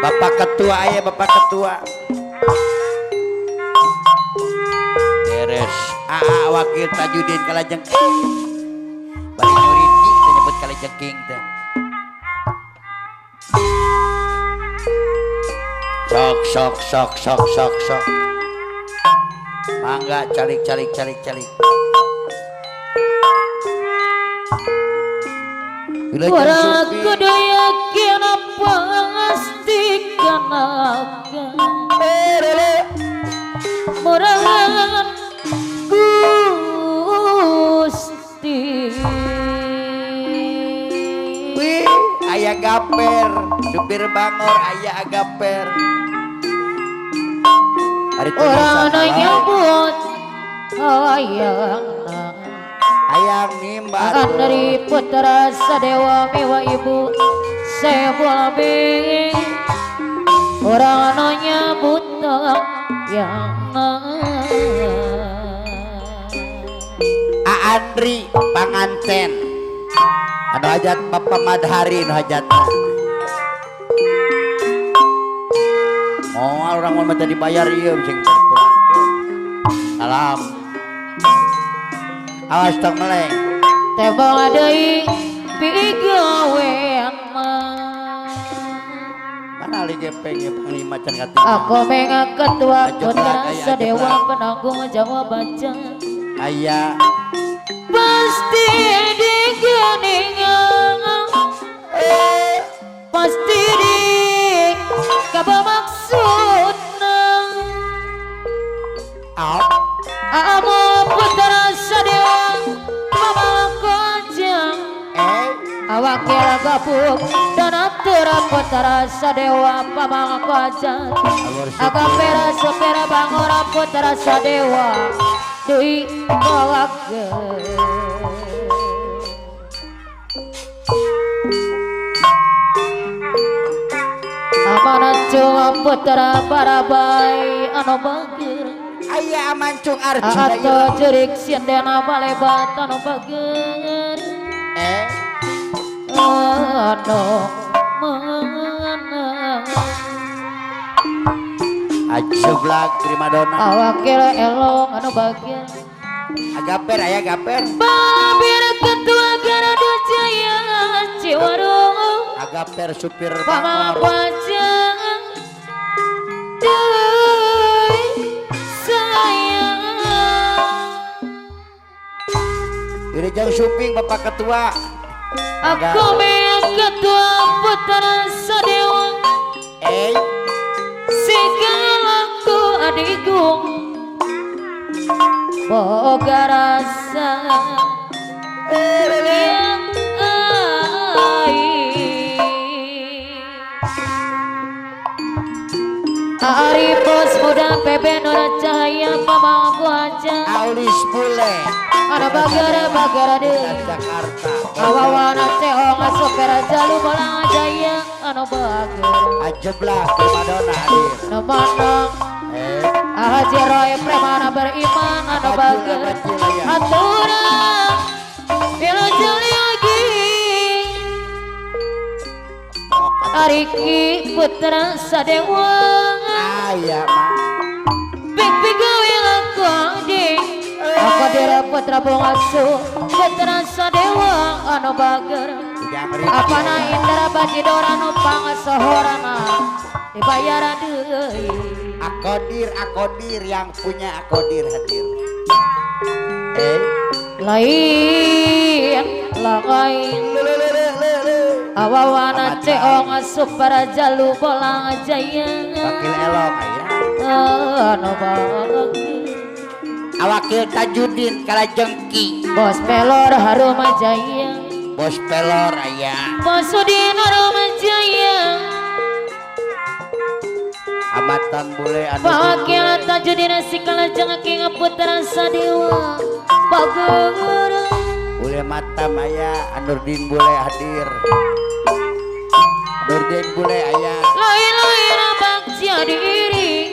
Bapak Ketua aya, Bapak Ketua. Beres. Aa Wakil Tajudin kalajengking. Bari nyuriti teh nyebut kalajengking teh. Sok sok sok sok sok sok. Mangga calik calik calik calik. Ora kudu yakin apa pasti kanakan murahan Gusti. Wih, aya gaper, supir bangor aya agaper. Ora anu nyebut hayang hayang nimba dari putra Sadewa mewa ibu sebulabe. Orang anu nyebut yang Andri panganten anu hajat Bapak Madhari nu hajatna. Moal urang mah teu dibayar ieu sing pulangkeun. Salam. Awas tong meleng. Tebang deui pigawean mah. Mana li gepeng ieu panglima can katinggal. Aku menga ketua putra Sadewa penanggung jawab baca. Aya pasti digeningan, pasti di kaba maksudna. Amo putra Sadewa pamangkojang awakil gabung dan atura putra Sadewa pamangkojang agapera sopera bangora putra Sadewa deui bawageun. Amancung putra Barabai anu bager aya Amancung Arjuna atau jerik sindena balebat anu bager anu menang ajeblak primadona awakil elong anu bager agaper aya gaper babir ketua Gardu Jaya Ciwarung agaper supir bangor pamangkojang deui sayang. Ini jang suping Bapak Ketua. Aku menga ketua putra Sadewa segalaku adikku boga rasa yang aing. Ari bos muda PB Nur Cahaya pamangku aja Aulis bule anu bagara bagara deui Jakarta awawana ceong supir jalu bolang jaya anu bager ajeblak primadona hadir nu manang Haji Roy premana beriman anu bager aturan wilujeng lagi Ariki putra Sadewa aya mah pik-pik gawe aku adi aku dira putra Bongasu putra Sadewa anu bager apana Indra Bajidora nu pangasohorana dibayar deui. Akodir akodir yang punya akodir hadir. Lain lain awawana ceong super jalu bolang jaya wakil elong aya anu bager awakil Tajudin kalajengki bos pelor harum jaya bos pelor aya bos Udin harum jaya amatan bule anu wakil Tajudin sikalajengki putra Sadewa bager bule matam aya Anurdin bule hadir Nurdin bule aya lain-lain bagja diri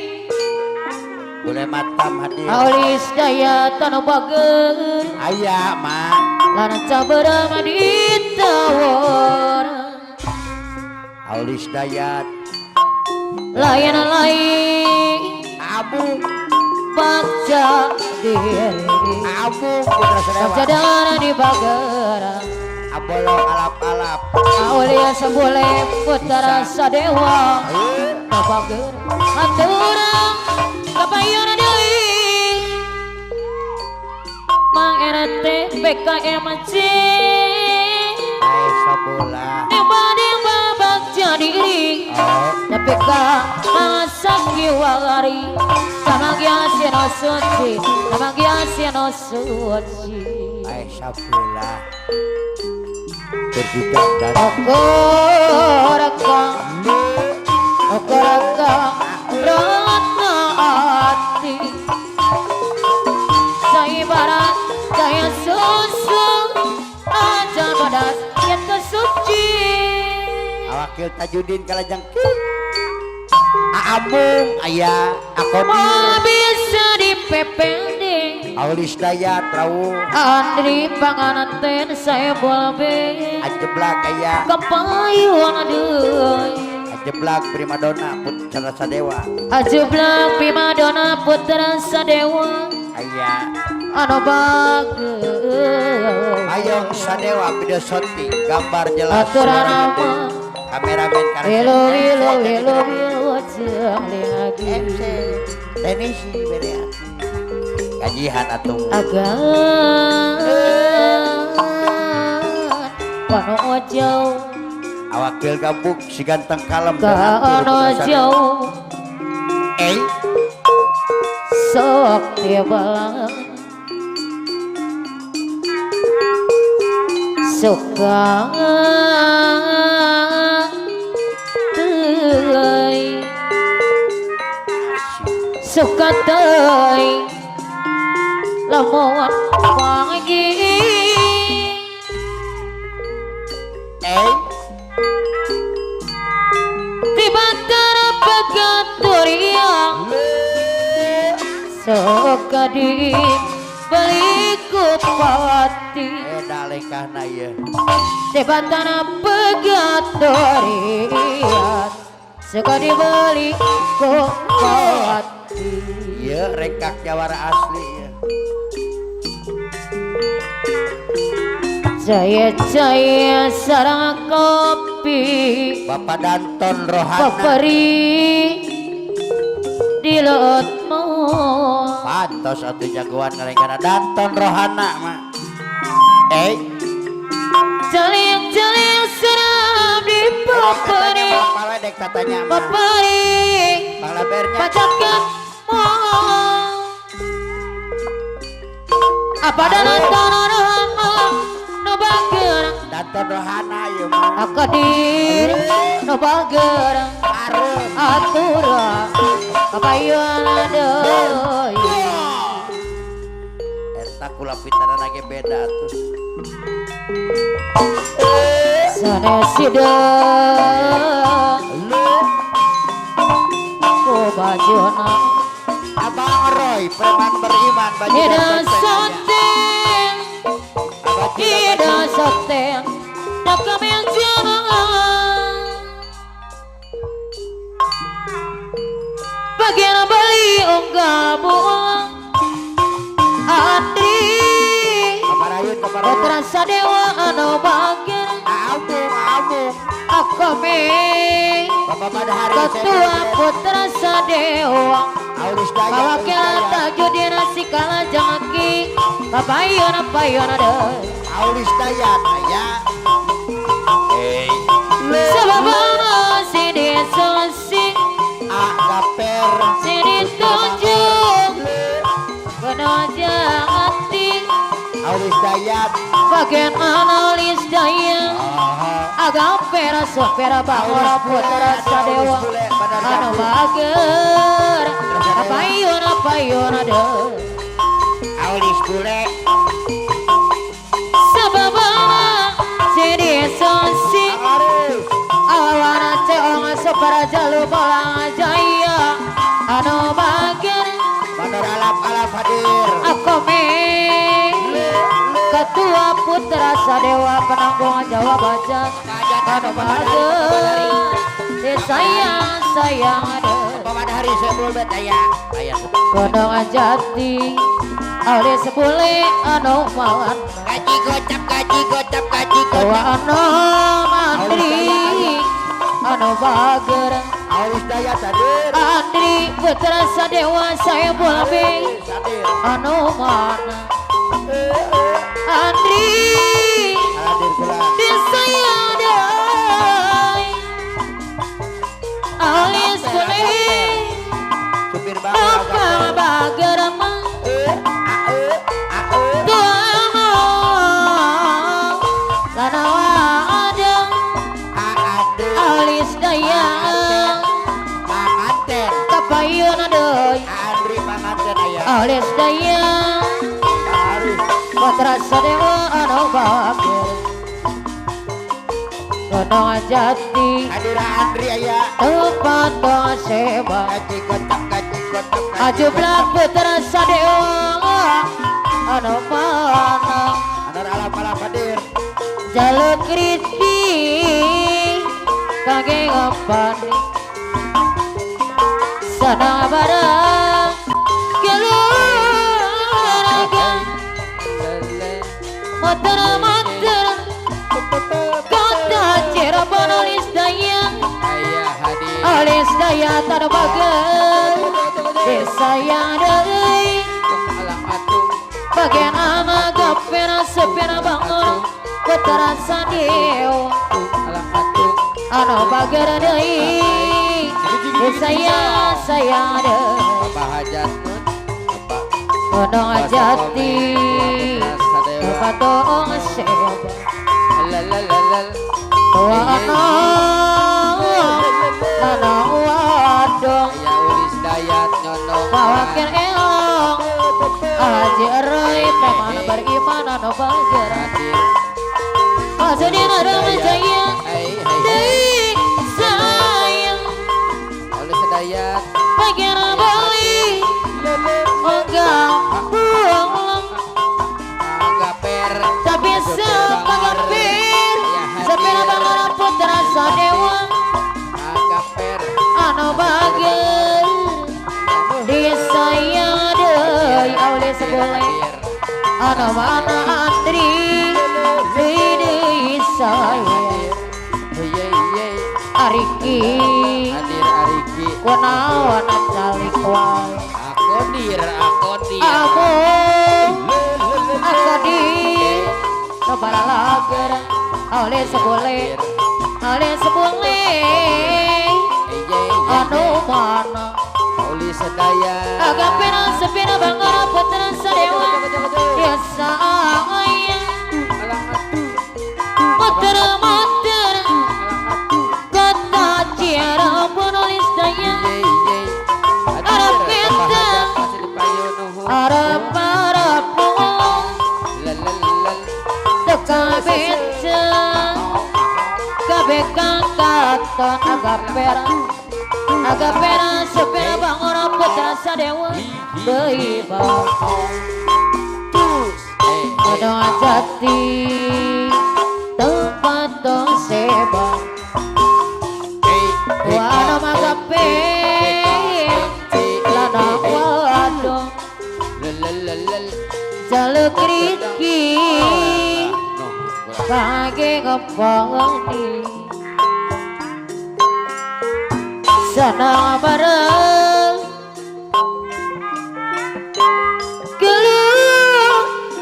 bule matam hadir Aulis daya tanu bager aya mah lanca berama ditawar Aulis Dayat lain lain Abu bagja diri Abu Putra Sadewa sajadana di bagera Abolo alap-alap Aulia sebule Putra Sadewa babager aturang kapayuna deui Mang RT BKMC Ae sabola Dema bagja diri tapi ka masaki wari sama gyasino suci sama gyasino suci Ae sabola berjuta dan okoraka okoraka ratna ati saibarat daya susu aja badas yang suci Awakil Tajudin kalajeng Aabung aya Akodir bisa di PPD Aulis Dayat Rawu Andri panganten saya boleh Ajeblak aya kepayuan deui Ajeblak Primadona Putra Sadewa Ajeblak Primadona Putra Sadewa aya anu bageus Ayong Sadewa video shooting gambar jelas aturan nama kameramen karena Elo elo elo elo jeung lagi MC teknisi berea gajihan atuh agan kono jauh awakil gabuk si ganteng kalem kono jauh sok tiba suka teuing suka teuing lamun pagi tiba tara pegaturiang suka di beli ku pati dalekahna ieu tiba tara pegaturiang suka dibeli ku pati ieu rekak jawara asli ieu. Jaya jaya sarang kopi Bapak Danton Rohana Paperi di lotmu pantos atuh jagoan ngalengkana Danton Rohana mah Jeling jeling serap di paperi Bapak ledek tatanya mah Paperi Bang pacakan mo apa Danton Rohana no bager Danton Rohana ieu mah akadir no bager atura kapayun deui eta kula pitarana ge beda atuh sanes sida ku bajuna Abang Roy preman beriman baju Ida soten Ida soten nakamil jangan bagian beli unggah buang Andri Putra Sadewa anu bagian Abu Akome Ketua Putra Sadewa Kawakil Tajudin Sikala Jangki Kapayun payun deui Aulis Dayat aya Sababana sini sosi Agaper sini tunjuk Kono jangati Aulis Dayat bagian analis Dayat Agaper sopera bangora Putra Sadewa anu bager payun payun deui Aulis bule Sababana sini sosi awana ceong sopera jalu bolang jaya anu bager Bandar alap-alap hadir Akome Ketua Putra Sadewa penanggung jawab aja anu bager sayang deui. Bapak hari sebul bet aya. Aya. Gunung Jati alis bule anu mawan. Gaji gocap gaji gocap gaji gocap. Anu mandri anu bager. Alis daya sadir. Andri putra sadewa saya boleh anu mana. Andri disayang deui. Alis bule apa bager mah. Alis daya putra sadewa anu bager. Gunung Jati Adira Andri aya tempat tong seba. Gaji gocap gaji gocap. Ajublak putra sadewa anu mana. Anar ala pala padir. Jaluk rizki kage ngapani. Sana barang keluarga. Motor-motor kota Cirebon alis daya. Alis daya tanah bager. Desa yang deui. Bagian ama gapera sepera bangun. Putra sadewa anu bager deui. Desa yang sayang deui. Bapak hajat Gunung Jati tempat tong seba. Tua anu anu wadong. Ya ulis dayat nyonong. Mawakil elong Haji Eroy preman beriman anu bager. Masudin Arama Jaya deui sayang. Ulis dayat bagian bali enggak buang agaper tapi sepagapir sepira bangun putra sadewa agaper anu bager disayang deui aule sebule anu mana Andri deui sayang Ariki hadir Ariki kunaon calik wae. Akodir akodir aku akodir nobara lager oleh sebule oleh sebule anu mana oleh sedaya agapena sepina bangara putra sadewa biasa aya motor motor kota Cirebon oleh daya. Arab-arab teka beca kabekang katon agapera agapera sepera bangora putra sadewa deui bangor. Gunung Jati tempat tong seba. Wana magape lana wadong. Jaluk rizki kage ngeponi. Senang bareng keluarga.